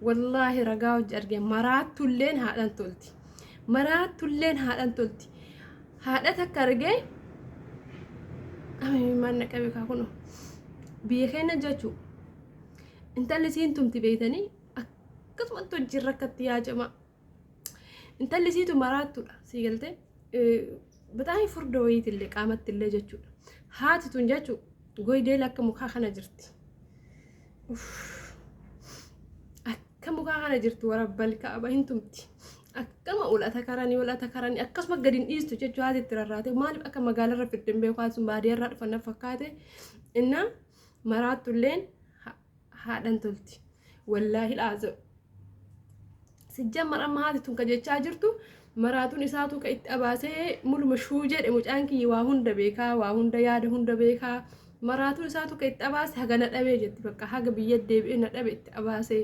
Wallaahi ragaa hojii arge maraattulleen haadhan tolti. Maraattulleen haadhan tolti. Haadha takka argee maan na qabe kaa kunoo biyya keenya jechuu intalli isiin tumti beeytanii akkasumatti hojii rakkatti yaa jamaa. Intalli isiitu maraattudha sii galtee bataa'ii furda wayiitillee qaamatti illee jechuudha. Haati tun jechuu goydeel akka mukaa kana jirti. Akka mukaa kana jirti warabbal kaaba hin tumti. Akkama ulata karanii ulata karanii akkasuma gadi hin dhiistu jechuu haati itti rarraate maaliif akka magaalarra fidde hin beeku haati sun baadiyyaarraa dhufan na fakkaate innaa maraattulleen haadhan tolti. Wallaahi laazim. Sijjammar amma haati tun ka jechaa jirtu maraatuun isaatu ka itti abaasee muluma shuu jedhe mucaan kiyya waa hunda beekaa waa hunda yaada hunda beekaa maraatuun isaatu ka itti abaase haga na dhabee jetti bakka haga biyya deebi'ee na dhabe itti abaasee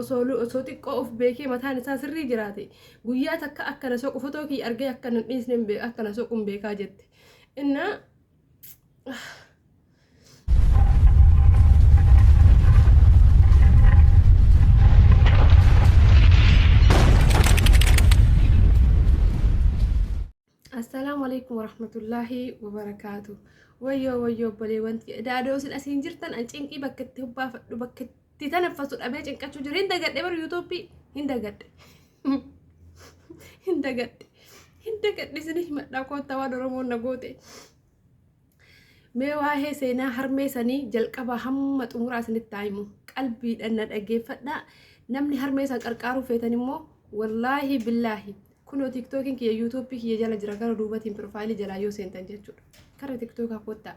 osoo osoo xiqqoo of beekee mataan isaa sirrii jiraate guyyaa takka akka na soqu fotoo kiyya argee akka na dhiisne akka na soqu hin beekaa jette innaa Assalaamu alaikum warahmatullaahi wabarakaatu. Wayyoo wayyoo obboleewwan tiyya daadoo isin asiin jirtan an cinqii bakka itti hubbaafadhu bakka itti tanaffasu dhabee cinqachuu jiru hin dagadhe bar yuutuubii hin dagadhe hin dagadhe hin dagadhe isin himadhaa koottaa waan Oromoon na goote. Mee waa'ee seenaa harmee sanii jalqabaa hamma xumuraa isinitti haa himu. Qalbiidhaan na dhaggeeffadhaa. Namni harmee san qarqaaruu feetan immoo wallaahi billaahi kunoo tiktookiin kiyya yuutuubii kiyya jala jira gara duubatiin piroofaayilii jalaa yoo seentan jechuudha. Kara tiktookaa kottaa.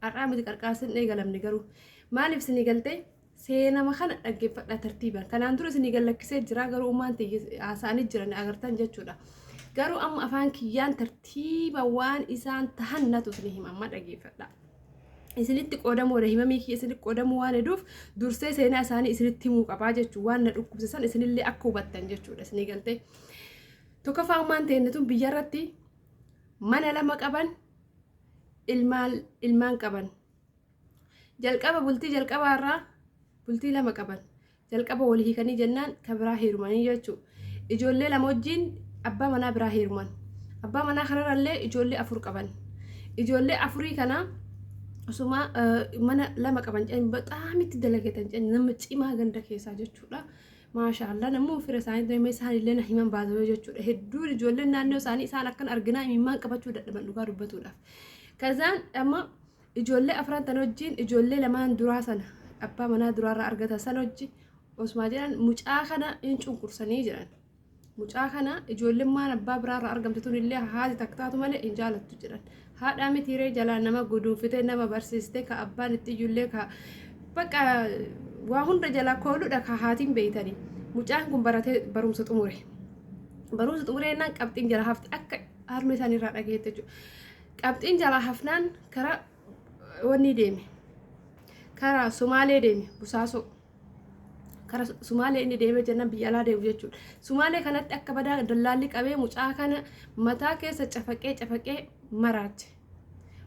Har'aa miti qarqaarsi hin eegalamne garuu. Maaliif isinii galtee Seenama kana dhaggeeffadhaa tartiibaan. Kanaan dura isinii gad lakkisee jira garuu ummaan tiyya haasa'anii jiran agartan jechuudha. Garuu amma afaan kiyyaan tartiiba waan isaan tahan natu isinii hima amma dhaggeeffadhaa. Isinitti qoodamuudha himamii kiyya isinitti qoodamuu waan heduuf dursee seenaa isaanii isinitti himuu qabaa jechuudha. Waan na dhukkubse san isinillee akka hubattan jechuudha isinii galtee. Tokkoffaa ummaan teenne tun biyyarratti mana lama qaban ilmaan ilmaan qaban. Jalqaba bultii jalqabaa irraa bultii lama qaban. Jalqaba wal hiikanii jennaan ka biraa heerumanii jechuudha. Ijoollee lama wajjin abbaa manaa biraa heeruman. Abbaa manaa kanarrallee ijoollee afur qaban. Ijoollee afurii kana osuma mana lama qaban jedhan bexaam itti dalagatan jedhan nama cimaa ganda keessaa jechuudha. Maasha Allah namuu fira isaanii deemee isaan illee na himan baasawee jechuudha. Hedduun ijoolleen naannoo isaanii isaan akkan arginaa imimmaan qabachuu dadhaban dhugaa dubbatuudhaaf. Kazaan amma Ijoollee afran tan wajjiin ijoollee lamaan duraa sana abbaa manaa duraarraa argatan sana wajji osumaa jedhan mucaa kana hin cunqursanii jedhan. Mucaa kana ijoollemmaan abbaa biraarraa argamte tun illee haati takka taatu malee hin jaalattu jedhan. Haadhaa mitiiree jalaa nama guduunfite nama barsiiste ka abbaan itti iyyullee ka bakka waa hunda jalaa kooludha ka haatiin beeytanii. Mucaan kun baratee barumsa xumure. Barumsa xumuree jennaan qabxiin jala hafte akka harmee isaanii irraa dhageette jechuudha. Qabxiin jalaa hafnaan karaa wanni deeme. Karaa Sumaalee deeme Busaasoo. Karaa Sumaalee inni deemee jennaan biyya alaa deemu jechuudha. Sumaalee kanatti akka badaa dallaalli qabee mucaa kana mataa keessa cafaqee cafaqee maraache.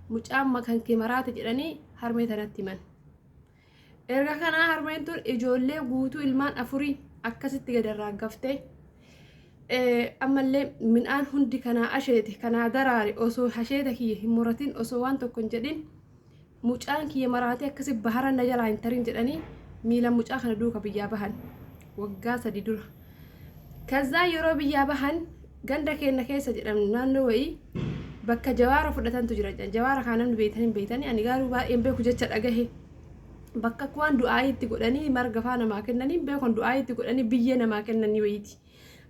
Mucaan makan kee maraate jedhanii harmee tanatti himan. Erga kanaa harmeen tun ijoollee guutuu ilmaan afurii akkasitti gad arraaggaftee ammallee midhaan hundi kanaa asheete kanaa daraare osoo asheeta kiyya hin muratin osoo waan tokko hin jedhin mucaan kiyya maraatee akkasi bahara na jalaa hin tarin jedhanii miila mucaa kana duuka biyyaa bahan waggaa sadi dura. Kazzaa yeroo biyyaa bahan ganda keenya keessa jedhamu naannoo wayii bakka jawaara fudhatantu jira. Jawaara kaa namni beektan hin beektani ani garuu baay'een beeku jecha dhagahe. Bakka akka waan du'aayii itti godhanii marga faa namaa kennanii hin beekan du'aayii itti godhanii biyyee namaa kennanii wayiiti.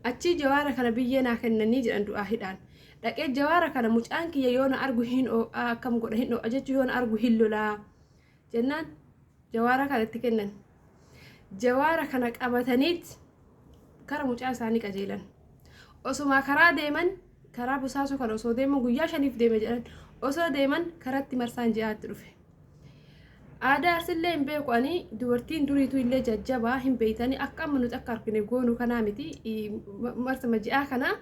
Achii jawaara kana biyyee naa kennanii jedhan du'aahiidhaan. Dhaqee jawaara kana mucaan kiyya yoo na argu hin oo'aa akkam godha hin oo'a jechuu yoo na argu hin lolaa jennaan jawaara kana itti kennan. Jawaara kana qabataniit kara mucaa isaanii qajeelan. Osumaa karaa deeman karaa busaasoo kana osoo deeman guyyaa shaniif deeme jedhan osoo deeman karatti marsaan ji'aatti dhufe. Aadaa arsillee hin beeku ani dubartiin duriitu illee jajjabaa hin beeytanii akka amma nuti akka argine goonu kanaa miti marsama ji'aa kana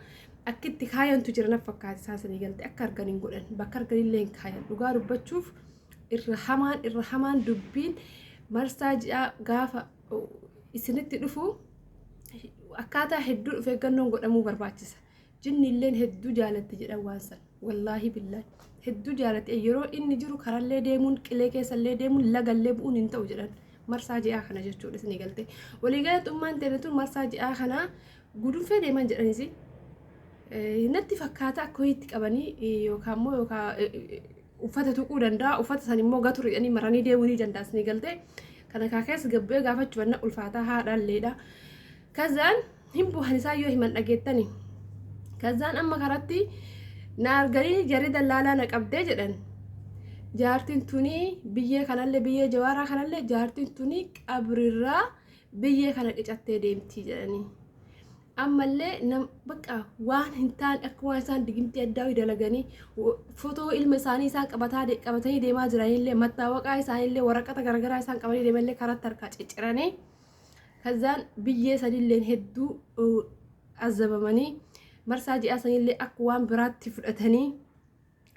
akkitti kaayantu jira naf fakkaate isaan sanii galte akka argan hin godhan bakka arganillee hin kaayan dhugaa dubbachuuf irra hamaan irra hamaan dubbiin marsaa ji'aa gaafa isinitti dhufu akkaataa hedduu of eeggannoon godhamuu barbaachisa. Jinni illeen hedduu jaalatti jedhan waan san. Wallaahi billaahi hedduu jaalatti yeroo inni jiru karallee deemuun qilee keessallee deemuun lagallee bu'uun hin ta'u jedhan. Marsaa ji'aa kana jechuudha isinii galtee. Waliigala xummaan teene tun marsaa ji'aa kana gudunfee deeman jedhanis natti fakkaata akka ho'iitti qabanii yookaan immoo yookaan uffata tuquu danda'a uffata san immoo gatu jedhanii maranii deemuu ni danda'a isinii galtee. Kana kaa keessa gabbu'ee gaafachuu banna ulfaataa haadhaalleedha. Kazaan hin bu'an isaa yoo himan dhageettani. Kazaan amma karatti na arganii jarri dallaalaa na qabdee jedhan. Jaartiin tuni biyyee kanallee biyyee jawaaraa kanallee jaartiin tuni qabrirraa biyyee kana qicattee deemtii jedhanii. Ammallee nam bakka waan hin taane akka waan isaan digimtii addaa dalaganii fotoo ilma isaanii isaan qabataa qabatanii deemaa jiranillee mattaawaqaa isaaniillee waraqata garaagaraa isaan qabanii deemanillee karatti harkaa cicciranii kazaan biyyee sanilleen hedduu azabamanii marsaa ji'aa sanillee akka waan biraatti fudhatanii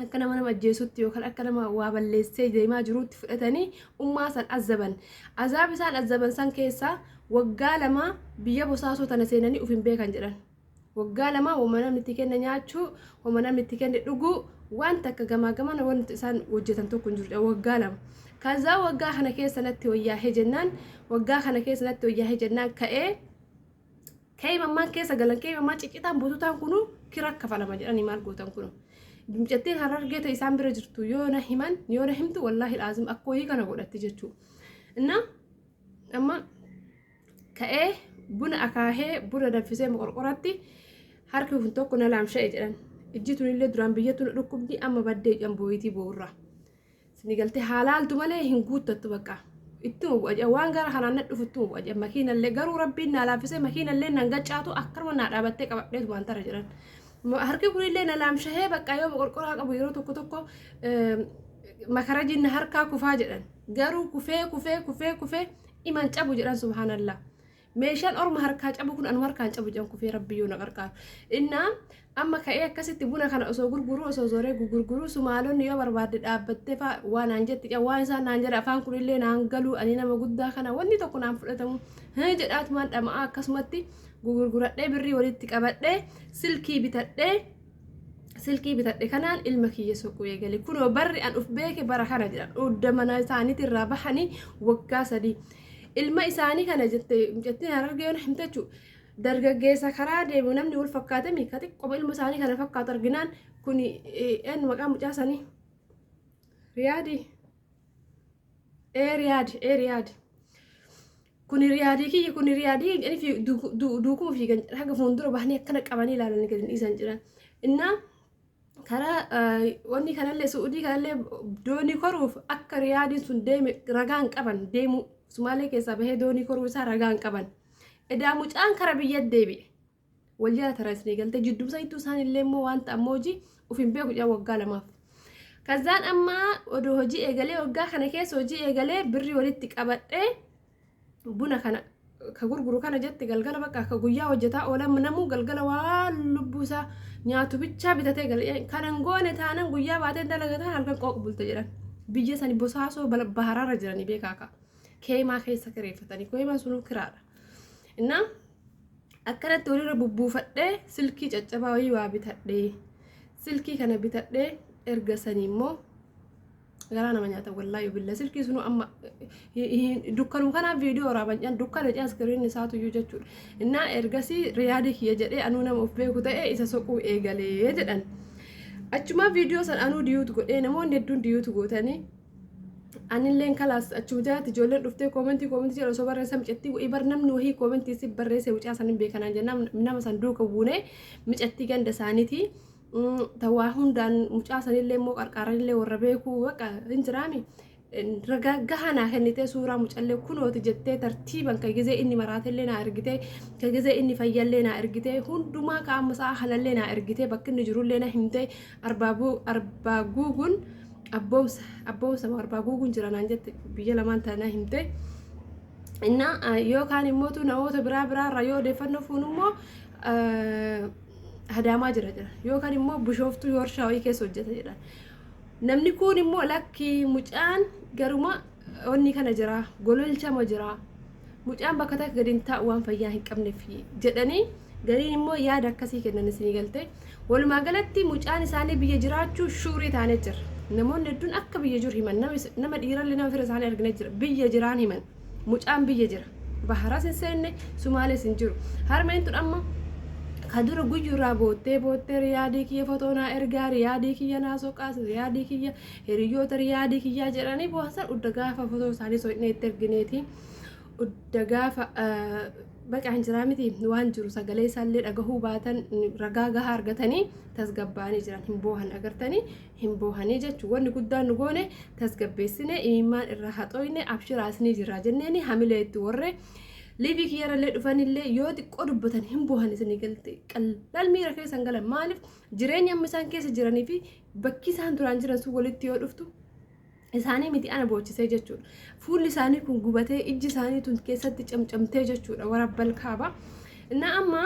akka nama nama ajjeesutti yookaan akka nama waa balleessee deemaa jiruutti fudhatanii ummaa san azaban. Azaab isaan azaban san keessaa waggaa 2 biyya bosaasoo tana seenanii uf hin beekan jedhan. Waggaa 2 wama namni itti kenne nyaachuu, wama namni itti kenne dhuguu, waan takka gamaa gamana wanti isaan hojjetan tokko hin jiru waggaa 2. Kazaa waggaa kana keessa natti wayyaahee jennaan waggaa kana keessa natti wayyaahee jennaan ka'ee ka'ee mammaan keessa galan ka'ee mammaan ciccitaan bututaan kunu kira kafalama jedhanii maal gootan kunu. Mucattiin harargee ta'e isaan bira jirtu yoo na himan yoo na himtu wallaahi laazim akka wayii kana godhatti jechuudha. Innaa amma ka'ee buna akaahee buna danfisee moqorqoratti harki kun tokko na laamsha'e jedhan. Ijji tunillee duraan biyyattu na dhukkubdi amma baddee jedhan booyitii boo'urraa. Sini galtee haalaaltu malee hin guuttattu bakka. Ittuma bu'a jedhan waan gara kanaan na dhufu ittuma bu'a jedhan makiinallee garuu rabbiin naa laaffisee makiinallee nan gaccaatu akkanuma naa dhaabattee qabadheetu waan tara jedhan. Harki kunillee na laamshahee bakka yoo moqorqoraa qabu yeroo tokko tokko makarajiin na harkaa kufaa jedhan. Garuu kufee kufee kufee kufee iman cabu jedhan subhaanallah. Meeshaan orma harkaa cabu kun anuma harkaan cabu jedhan kufee rabbi yoo na qarqaaru. Innaa amma ka'ee akkasitti buna kana osoo gurguruu osoo zoree gurguruu sumaalonni yoo barbaadde dhaabbattee faa waa naan jetti waan isaan naan jedha afaan kunillee naan galuu ani nama guddaa kana wanni tokko naan fudhatamu hee jedhaatumaan dhama'aa akkasumatti gurguradhee birrii walitti qabadhee silkii bitadhee silkii bitadhe kanaan ilma kiyya soquu eegale kunoo barri an uf beeke bara kana jedha dugda mana isaaniitirraa bahanii waggaa 3 ilma isaanii kana jette mucattiin harargee yoon himte jechuudha dargaggeessa karaa deemu namni wal fakkaatami ka xiqqoma ilma isaanii kana fakkaatu arginaan kun eenyu maqaa mucaa sanii Riyaadii ee Riyaadi ee Riyaadi kuni Riyaadii kiyya kuni Riyaadii jedhanii duukuma fiigan haga fuuldura bahanii akkana qabanii ilaalanii gadi dhiisan jedhan. Innaa karaa wanni kanallee Su'uudii kanallee doonii koruuf akka Riyaadiin sun deeme ragaan qaban deemuu Sumaalee keessaa bahee doonii koruu isaa ragaan qaban. Edaa mucaan kara biyya deebi'e. Wal jala tara isinii galtee jiddumsa ittuu isaan illee immoo waan ta'an hojii of hin beeku jedhan waggaa 2f. Kazaan amma odoo hojii eegalee waggaa kana keessa hojii eegalee birrii walitti qabadhee buna kana ka gurguru kana jette galgala bakka ka guyyaa hojjetaa oolan namuu galgala waan lubbuu isaa nyaatu bichaa bitatee gala kanan goone taanan guyyaa baatee dalagataa halkan qooq bulte jedhan biyya sani bosaasoo bahararra jiranii beekaa ka keemaa keessa kireeffatanii keemaan sunuu kiraadha. Innaa akkanatti walirra bubbuufadhee silkii caccabaa wayii waa bitadhee silkii kana bitadhee erga sanii immoo garaa nama nyaata wallaahi billa silkii sunuu amma dukkanuma kanaaf viidiyoo waraaban jedhan dukkana jedhan iskiriin isaatu iyyuu jechuudha. Innaa ergasii riyaadii kiyya jedhee anuu nama of beeku ta'e isa soquu eegalee jedhan. Achumaa viidiyoo san anuu diyuut godhee namoonni hedduun diyuut gootanii anilleen kalaas achuma jalatti ijoolleen dhuftee koomentii koomentii jedhu osoo barreessan micattii wa'ii bar namni wahii koomentii si barreesse mucaa san hin beekanaan jennaan nama san duuka buunee micattii ganda isaaniiti tawaa hundaan mucaa sanillee immoo qarqaaranillee warra beekuu baqa hin jiraami ragaa gahaa naa kennitee suuraa mucallee kunooti jettee tartiiban ka gizee inni maraatellee naa ergitee ka gizee inni fayyallee naa ergitee hundumaa ka amma sa'a kanallee naa ergitee bakki inni jirullee na himtee arbaabuu arbaa guugun abboomsa abboomsa moo arbaa guugun jira naan jette biyya lamaan tana himte innaa yookaan immoo namoota biraa biraa irraa yoo odeeffannoo fuunu immoo hadaamaa jira jira yookaan immoo bishooftuu yoorshaa wayii keessa hojjeta jedha namni kun immoo lakki mucaan garuma onni kana jira gololchama jira Mucaan bakka takka gadi hin taa'u waan fayyaa hin qabneef jedhanii gariin immoo yaada akkasii kennan isinii galte. Walumaa galatti mucaan isaanii biyya jiraachuu shuurii taanee jira. Namoonni hedduun akka biyya jiru himan. Nama dhiirallee nama fira isaanii argina jira. Biyya jiraan himan. Mucaan biyya jira. Baharas hin seenne, Sumaalees hin jiru. Harmeen tun amma ka dura guyyurraa boottee boottee riyaadii kiyya fotoo naa ergaa, riyaadii kiyya naa soqaas, riyaadii kiyya hiriyoota riyaadii kiyyaa jedhanii boohan udda gaafa fotoo isaanii soqnee itti ergineeti. Udda gaafa baqaan jiraa miti waan jiru sagalee isaallee dhagahuu baatan ragaa gahaa argatanii tasgabbaa'anii jiran hin boohan agartanii hin boohanii jechuun wanni guddaan nu goone tasgabbeessine imimmaan irraa haxooyne abshiraa isinii jirraa jenneeni hamilee itti warre liivii kiyyarallee dhufanillee yoo xiqqoo dubbatan hin boohan isinii galte qallaal miira keessan galan maaliif jireenya amma isaan keessa jiranii fi bakki isaan duraan jiran sun walitti yoo dhuftu isaanii miti ana boochisee jechuudha. Fuulli isaanii kun gubatee ijji isaanii tun keessatti camcamtee jechuudha warabbal kaaba. Na amma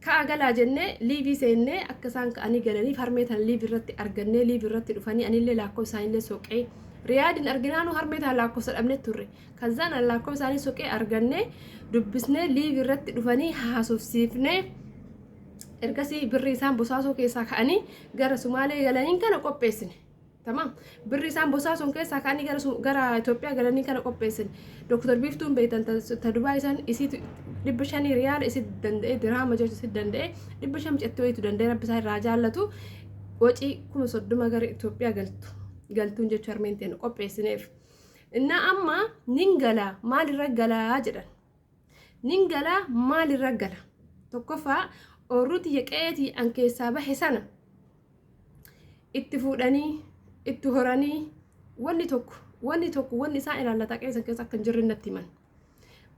ka'a galaa jennee liivii seennee akka isaan ka'anii galanii harmee tana liivii irratti argannee liivii irratti dhufanii anillee lakkoofsa isaaniillee soqee Riyaadin arginaanu harmee tana lakkoofsa dhabne turre. Kazaan an lakkoofsa isaanii soqee argannee dubbisnee liivii irratti dhufanii haasofsiifnee ergasii birrii isaan bosaasoo keessaa ka'anii gara Sumaalee galaniin kana qopheessine. Tamaam. Birri isaan bosaasoon keessaa ka'anii gara Itoophiyaa galanii kana qopheessan. Dooktar Biiftuun beektan ta Dubaay isaan isii 500 riyaala isii danda'e diraama jechuun isii danda'e 500 micattee wayiitu danda'e rabbi isaa irraa jaallatu wacii 30,000 gara Itoophiyaa galtu galtuun jechuu harmeen teenya qopheessineef. Innaa amma nin galaa maalirra galaa jedhan. Nin galaa maalirra gala. Tokkoffaa oorruu tiyya qe'ee tiyya an keessaa bahe sana itti fuudhanii itti horanii wanni tokko wanni isaan ilaallata qe'ee keessa akka hin jirre natti himan.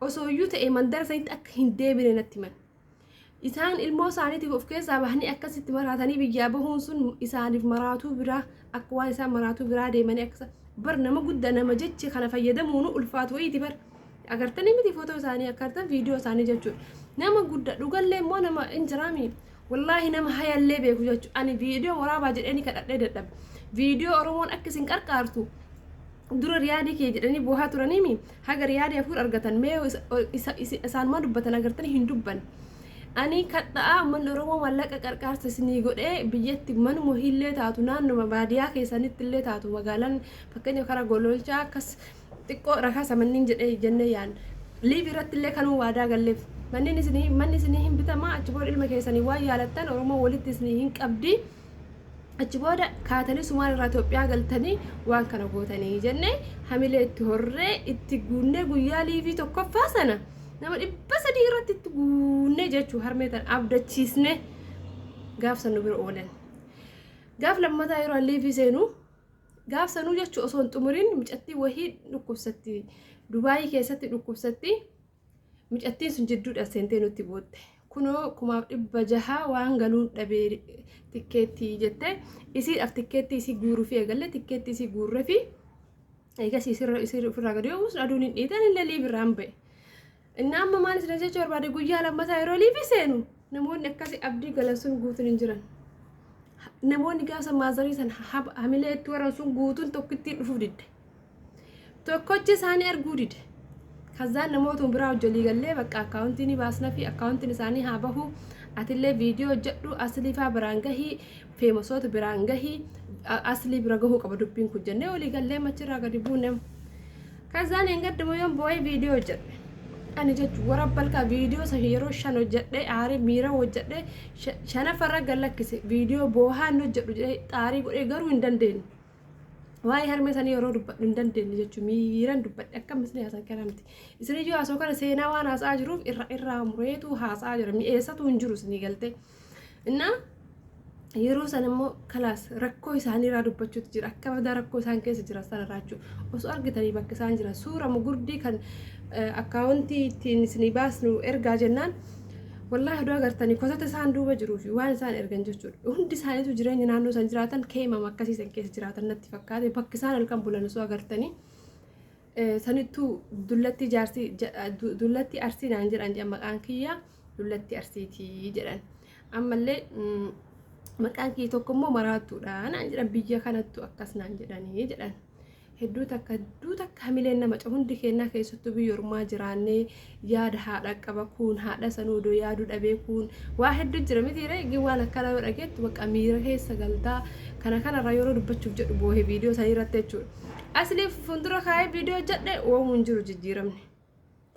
Osoo iyyuu ta'e mandara sanitti akka hin deebine natti himan. Isaan ilmoo isaaniitiif of keessaa bahanii akkasitti maraatanii biyyaa bahuun sun isaaniif maraatuu biraa akka waan isaan maraatuu biraa deemanii akka bar nama guddaa nama jechi kana fayyadamuun ulfaatu wayiiti bar. Agartanii miti footoo isaanii agartan viidiyoo isaanii jechuudha. Nama guddaa dhugallee immoo nama hin jiraami. Wallaahi nama hayallee beeku jechuudha. Ani viidiyoo waraabaa jedhanii kadhadhee dadhabe. Viidiyoo Oromoon akka isin qarqaartu dura riyaadii kee jedhanii boohaa turaniimi haga riyaadii 4 argatan mee isaanuma dubbatan agartanii hin dubban. Ani kadha'aa uummanni Oromoo mallaqa qarqaarsa isinii godhee biyyatti manuma illee taatu naannuma baadiyaa keessanitti illee taatu magaalaan fakkeenya karaa gololchaa akkas xiqqoo rakasa manneen jedhee jennee yaan liivi irratti illee kanuu waadaa galleef manneen isinii manni isinii hin bitamaa achi booda ilma keessanii waan yaalattan Oromoo walitti isinii hin qabdi achi booda kaatanii sumaan irraa Itoophiyaa galtanii waan kana gootanii jennee hamilee itti horree itti guunnee guyyaa liivii tokkoffaa sana nama 300 irratti itti guunnee jechuu harmee tan abdachiisne gaaf san nu bira oolan. Gaaf lammataa yeroo liivii seenu gaaf sanuu jechuu osoo hin xumuriin mucattii wahii dhukkubsatti Dubaayii keessatti dhukkubsatti mucattiin sun jidduudha seentee nutti bootte. Kunoo 1600 waan galuun dhabee tikkeettii jettee isiidhaaf tikkeettii isii guuruu fi eegalle tikkeettii isii guurree fi eegas isii ofirraa gadi yoo aduun hin dhiitan illee liivirraan ba'e. Inni amma maal isin jechuu barbaade guyyaa lammataa yeroo liivii seenu namoonni akkasii abdii galan sun guutuun hin jiran. Namoonni gaafa maazarii san hamilee itti waran sun guutuun tokkittiin dhufuuf didde. Tokkochi isaanii arguu dide. Kazaan namoota biraa hojjalii gallee bakka akkaawuntii ni baasna fi akkaawuntiin isaanii haa bahu. Atillee viidiyoo hojjedhu aslii faa biraan gahii feemasoota biraan gahii aslii bira gahuu qaba dubbiin kun jennee walii gallee machirraa gadi buune. Kazaan hin gaddamu yoon boo'ee viidiyoo hojjedhe. Ani jechuun warra balkaa viidiyoo san yeroo shan hojjedhee aarii miira hojjedhee shanaffarra gad lakkise viidiyoo boohaan hojjedhu jedhee xaarii godhee garuu hin dandeenye. Waa'ee harmee sanii yeroo dubbadhu hin dandeenye jechuun miiraan dubbadhe akka misli haasan kana miti. Isin iyyuu haasoo kana seenaa waan haasa'aa jiruuf irra irraa mureetu haasa'aa jira mi'eessatu hin jiru isinii galtee. Innaa yeroo sana immoo kalaas rakkoo isaanii irraa dubbachuutu jira akka badaa rakkoo isaan keessa jiran sana irraa jechuudha. Osoo argitanii bakka isaan jiran suura mugurdii kan akkaawuntii ittiin isinii baasnu ergaa jennaan wallaahi odoo agartanii kotota isaan duuba jiruu fi waan isaan ergan jechuudha. Hundi isaaniitu jireenya naannoo isaan jiraatan keemama akkasii san keessa jiraatan natti fakkaate bakki isaan halkan bulan osoo agartanii sanittuu dullatti jaarsii dullatti arsii naan jedhan jedhan maqaan kiyya dullatti arsiitii jedhan. Ammallee maqaan kiyya tokko immoo maraattuudha naan jedhan biyya kanattu akkas naan jedhanii jedhan. Hedduu takka hedduu takka hamileen nama cabu. Hundi keenyaa keessattuu biyya ormaa jiraannee yaada haadha qaba, kuun haadha sanuu odoo yaaduu dhabee, kuun waa hedduu jira mitiire. Gin waan akkanaa yoo dhageettu bakka miira keessa galtaa. Kana kanarraa yeroo dubbachuuf jedhu boohe viidiyoo sanii irratti jechuudha. Asli fuuldura kaa'ee viidiyoo hojjedhe, woomuu hin jiru jijjiiramni.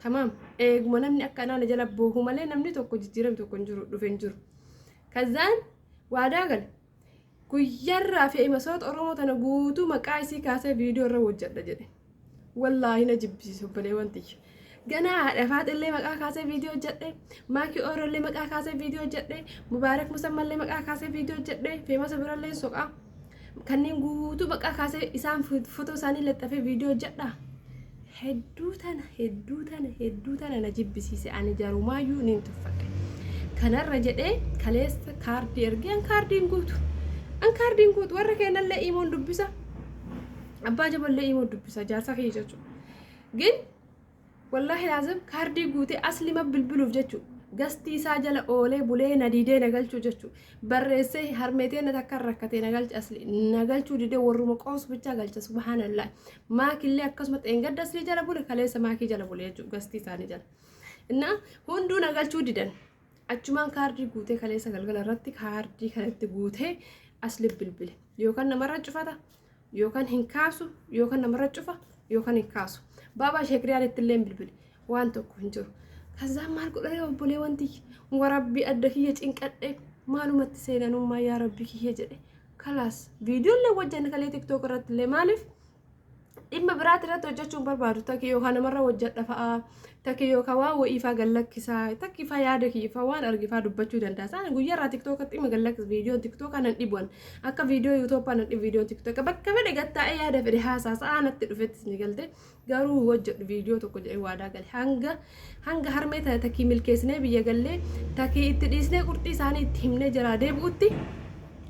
Tamaam, eeguma namni akka anaa na jala boohu malee namni tokko jijjiiramni tokko hin jiru, dhufe hin jiru. Kazaan waadaa gale. Guyyarraa fi masoota Oromoo tana guutuu maqaa isii kaasee viidiyoo irra hojjedha jedhe. Wallaahi na jibbisiisa obboleewwan tiyya. Ganaa haadha faaxillee maqaa kaasee viidiyoo hojjedhe. Maakii Oorollee maqaa kaasee viidiyoo hojjedhe. Mubaarak Musammallee maqaa kaasee viidiyoo hojjedhe. Feemasa birallee soqaa. Kanneen guutuu maqaa kaasee isaan fotoo isaanii laxxafee viidiyoo hojjedha. Hedduu tana hedduu tana hedduu tana na jibbisiise, ani jarumaayyuu niin tuffadhe. Kanarra jedhee kaleessa kaardii ergee, an kaardiin guutu. An kaardiin guutu, warra keenyallee imoon dubbisa. Abbaa jaballee imoon dubbisa, jaarsa kiyya jechuudha. Gin wallaahi laazim kaardii guutee aslima bilbiluuf jechuudha. Gastii isaa jala oolee bulee na didee na galchuu jechuudha. Barreessee harmeetee na takka rakkatee na galche, asli na galchuu didee, warruma qoosu bichaa galcha, subhaanallah. Maakillee akkasuma xeengadda aslii jala bule, kaleessa maakii jala bule jechuudha, gastii isaanii jala. Innaa hunduu na galchuu didan. Achumaan kaardii guutee kaleessa galgala irratti kaardii kanatti guutee asli bilbile. Yookaan namarra cufata, yookaan hin kaasu, yookaan namarra cufa, yookaan hin kaasu. Baabaa sheekriyaanitti illee bilbile. Waan tokko hin jiru. Kazaan maal godhee obbolee wanti warabbii adda kiyya cinqadhe, maalumatti seenanummaa yaa rabbi kiyya jedhe. Kalaas, viidiyoollee wajjan kalee TikTok irratti illee, maaliif dhimma biraati irratti hojjechuun barbaadu, takki yookaan namarra hojjedha fa'aa, takki yookaan waan wa'ii fa'aa gallakkisaa, takki fa'aa yaada kiyya fa'aa waan arge fa'aa dubbachuu danda'a. Isaan guyyaa irraa TikTokatti dhimma gallakkisa, viidiyoon TikTokaa nan dhibuan akka viidiyoo YouTubaa nan dhibu. Viidiyoon TikToka bakka fedhe gattaa'ee yaada fedhe haasaa sa'aa natti dhufettis ni galte, garuu hojjedhu viidiyoo tokko jedhee waadaa gale. Hanga harmee tana takkii milkeessinee biyya gallee, takkii itti dhiisnee, qurxii isaanii itti himnee jalaa deebi'utti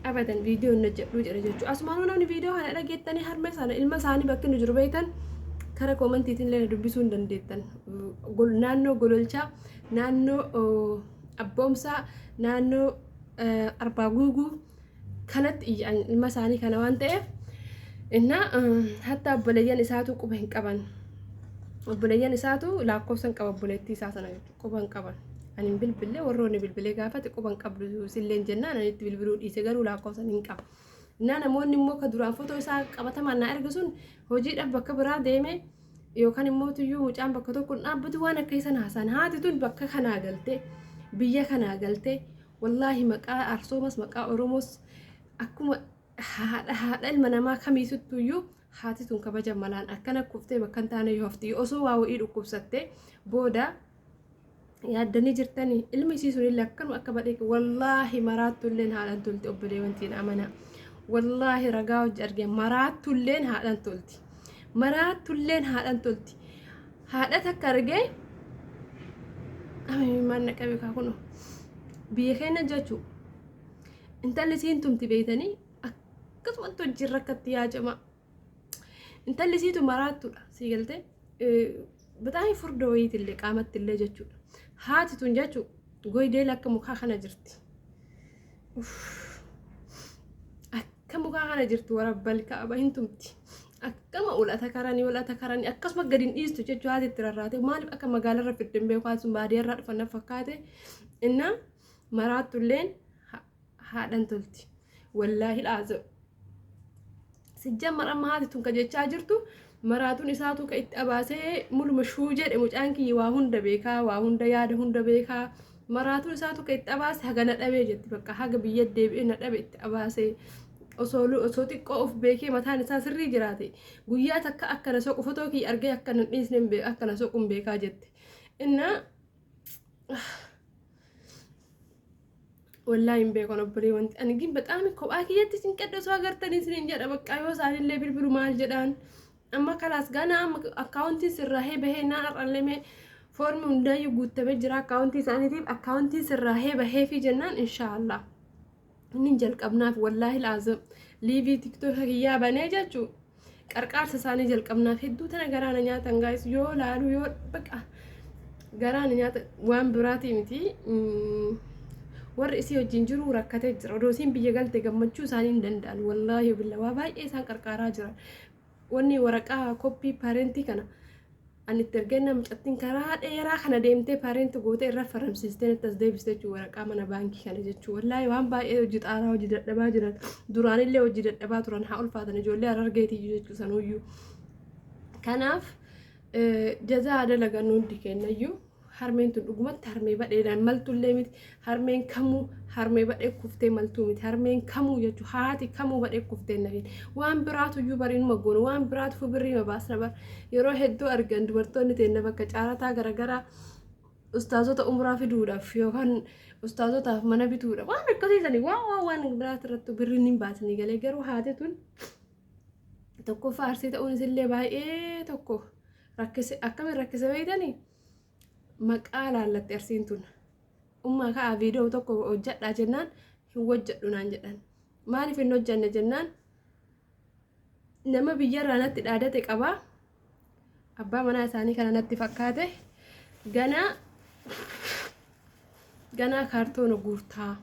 abadan viidiyoo hin hojjedhuu jedhe jechuudha. Asumaanuu namni viidiyoo kana dhageettanii harmee sana ilma isaanii bakki nu jiru beektan, kara koomantiitiin illee dubbisuu hin dandeettan. Naannoo Gololchaa, naannoo Abboomsaa, naannoo Arbaa Guuguu kanatti iyyan ilma isaanii kana waan ta'eef, innaa hatta obboleeyyan isaatu quba hin qaban. Obboleeyyan isaatu lakkoofsa hin qaba, obboleettii isaa sana jechuudha, quba hin qaban. Ani hin bilbille, warroonni bilbilee gaafate quba hin qabdu silleen jennaan ani itti bilbiluu dhiise, garuu lakkoofsa hin qaba. Innaa namoonni immoo ka duraan fotoo isaa qabatamaan naa erge sun hojiidhaaf bakka biraa deeme, yookaan immoo tuyyuu mucaan bakka tokko hin dhaabbatu, waan akka isaan haasa'an. Haati tun bakka kanaa galtee, biyya kanaa galtee, wallaahi maqaa Arsoomas maqaa Oromoos akkuma haadha haadha ilma namaa kamiisuttuyyuu haati tun kabaja malaan akkana kuftee bakka hin taane yoo hafti, osoo waa wa'ii dhukkubsattee booda yaaddanii jirtanii, ilmi isii sunillee akkanuma akka badhee. Wallaahi maraattulleen haadhan tolti, obboleewwantiin amanaa. Wallaahi ragaa hojii argee, maraattulleen haadhan tolti, maraattulleen haadhan tolti. Haadha takka argee maal na qabe kaa, kunoo biyya keenya jechuu intalli isiin tumti beeytanii, akkasumatti hojiin rakkatti yaajama. Intalli isiitu maraattudha, sii galtee bataa'ii furdoo wayiitillee qaamatti illee jechuudha. Haati tun jechuu goydeel akka mukaa kana jirti. Akka mukaa kana jirti, warabbal kaaba hin tumti. Akkama ulata karanii ulata karanii akkasuma gadi hin dhiistu jechuu. Haati itti rarraate maaliif akka magaalarra fidde hin beeku, haati sun baadiyyaarraa dhufan na fakkaate. Innaa maraattulleen haadhan tolti. Wallaahi laazim. Sijjammar amma haati tun ka jechaa jirtu maraatuun isaatu ka itti abaasee muluma shuu jedhe, mucaan kiyya waa hunda beekaa, waa hunda yaada hunda beekaa, maraatuun isaatu ka itti abaase haga na dhabee jetti, bakka haga biyya deebi'ee na dhabe itti abaasee. Osoo xiqqoo of beekee mataan isaa sirrii jiraate, guyyaa takka akkana soqu fotoo kiyya argee akkana hin dhiisne, akkana soquun beekaa jette. Innaa wallaahi hin beekan obbolee wanti ani gin bexaami kophaa kiyyatti cinqadhe osoo agartanii isiniin jedha. Bakka yoo isaanillee bilbilu maal jedhaan amma? Kalaas, ganaa amma akkaawuntiin sirraahee bahee naan har'allee mee foormi hundaayyuu guutamee jira akkaawuntii isaaniitiif, akkaawuntiin sirraahee bahee fi jennaan inshaallah inni jalqabnaaf, wallaahi laazim liivii TikToka kiyyaa banee jechuu qarqaarsa isaanii jalqabnaaf. Hedduu tana garaana nyaatan gaayis, yoo laalu yoo baqa garaana nyaata, waan biraatii miti. Warri isii wajjin jiru rakkatee jira. Odoo isiin biyya galte gammachuu isaanii hin danda'an. Wallaahi billa waa baay'ee isaan qarqaaraa jiran. Wanni waraqaa koppii paarentii kana ani itti ergeen mucattiin karaa dheeraa kana deemtee paarenti gootee irra faramsiistee natti as deebiste jechuudha, waraqaa mana baankii kana jechuudha. Wallaahi waan baay'ee hojii xaaraa, hojii dadhabaa jiran, duraanillee hojii dadhabaa turan, haa ulfaatan ijoollee Harargeetiyyuu jechuu sanuyyuu. Kanaaf jazaa dalagan hundi kennayyuu. Harmeen tun dhugumatti harmee badheedhaan maltullee miti. Harmeen kamuu harmee badhee kuftee maltuu miti. Harmeen kamuu jechuun haati kamuu badhee kuftee nafin. Waan biraatu iyyuu bariinuma goonu, waan biraatu birrii baasna bar. Yeroo hedduu argan dubartoonni teenna bakka caarataa garaagaraa ustaazota umraa fiduudhaaf yookaan ustaazotaaf mana bituudhaaf, waan akkasiisanii, waan biraati irratti birriin hin baasanii galee. Garuu haati tun tokkoffaa Arsii ta'uun isillee baay'ee tokko rakkise. Akkamiin rakkise beeytanii? Maqaa laallatte Arsiin tun. Ummaa ka'a viidiyoo tokko hojjadhaa jennaan hin hojjedhu naan jedhan. Maaliif hin hojjanne jennaan, nama biyyarraa natti dhaadate qabaa, abbaa manaa isaanii kana natti fakkaate, ganaa ganaa kaartoona guurtaa,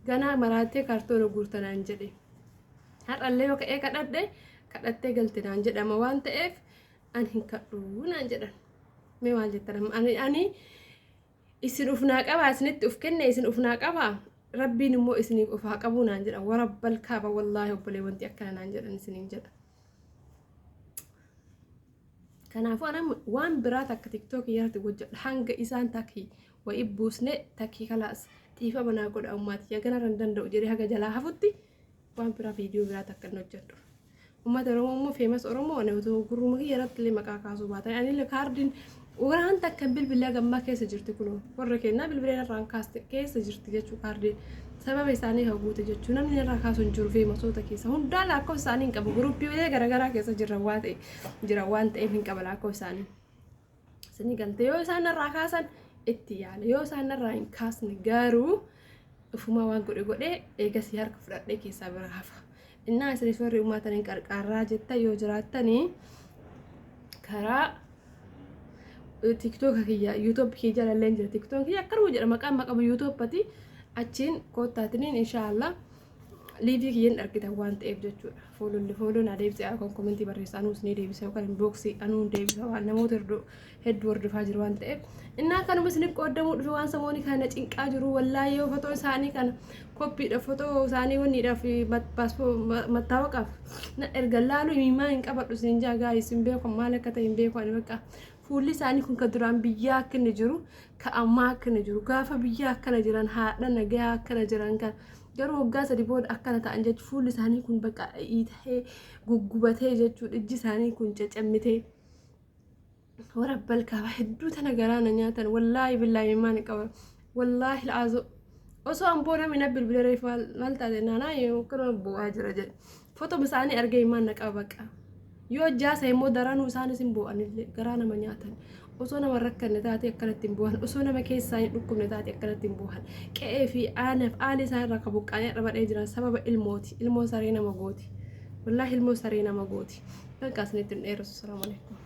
ganaa maraattee kaartoona guurta naan jedhe. Har'allee yoo ka'ee kadhadhe, kadhattee galte naan jedhama waan ta'eef an hin kadhu naan jedhan. Mee maal jettan? Ani isin ufnaa qabaa, isinitti uf kenne, isin ufnaa qabaa, Rabbiin immoo isiniif of haa qabuu naan jedhan. Warabbal kaaba, wallaahi obbolee, wanti akkana naan jedhan isiniin jedha. Kanaafuu anam waan biraa takka TikTokii irratti hojjedha hanga isaan takkii wayi buusne takkii kalaas xiifa manaa godha ummaati ganarra hin danda'u jedhee haga jalaa hafutti waan biraa viidiyoo biraa takka hin hojjedhu. Uummata Oromoo immoo, famous Oromoo, ani otoo gurruma kiyya irratti illee maqaa kaasuu baatan, anillee kaardiin waan takka bilbilaa gammaa keessa jirti, kunoo warra kennaa bilbileen irraan kaaste keessa jirti jechuu, kaardiin sababa isaanii haguute jechuu. Namni irraa kaasu hin jiru. Famousoota keessa hundaa lakkoofsa isaanii hin qabu. Guruppiilee garaagaraa keessa jiran waan ta'e jira waan ta'eef hin qaba lakkoofsa isaanii. Isinii galte? Yoo isaan irraa kaasan itti yaala, yoo isaan irraa hin kaasne garuu ufumaa waan godhe godhee eegasii harka fudhadhee keessaa bira hafa. Innaa isinis warri uummatan hin qarqaarraa jetta yoo jiraattanii, karaa TikToka kiyya, YouTube kiyya jalallee jira. TikTok kiyya akkanuma jedha, maqaan maqama YouTubati, achiin koottaatiniin inshaallah live kiyyan argitan waan ta'eef jechuudha. Followllee follow naa deebisee yookaan commentii barreessa, anuus ni deebisa, yookaan inboxii anuun deebisa, waan namoota hedduu hordofaa jiru waan ta'eef. Innaa kanuma isiniif qoodamuu dhufe. Waan samoonni kana cinqaa jiru, wallaahi, yoo fotoo isaanii kana koppiidha, fotoo isaanii wanniidhaaf mattaawaqaaf na erga laalu himaa hin qabadhu isin jaa. Isin beeku, maal akka ta'e hin beeku. Ani bakka fuulli isaanii kun ka duraan biyyaa akka inni jiru, ka ammaa akka inni jiru, gaafa biyyaa akkana jiran, haadha nagayaa akkana jiran, kan garuu waggaa 3 booda akkana ta'an jechuun, fuulli isaanii kun bakka ta'ee guggubatee jechuudha, ijji isaanii kun cacammitee. Warabbal kaaba, hedduu tana garaa na nyaatan. Wallaahi billaahi maal qaba, wallaahi la'aazoo osoo an booda mina bilbila reef maal taate naanaa akkanuma bu'aa jira jedhe, fotoma isaanii argee maal na qaba. Bakka yoo jaasa immoo daranuu isaanis hin bu'anillee garaa nama nyaatan. Osoo nama rakkanne taate akkanatti hin bu'an, osoo nama keessaa hin dhukkubne taate akkanatti hin bu'an. Qe'ee fi aanaaf aali isaan irraa ka buqqaanii dhabadhee jiran sababa ilmooti. Ilmoo saree nama gooti, wallaahi, ilmoo saree nama gooti. Bakka isinitti hin dheeressu. Salaamu alaikum.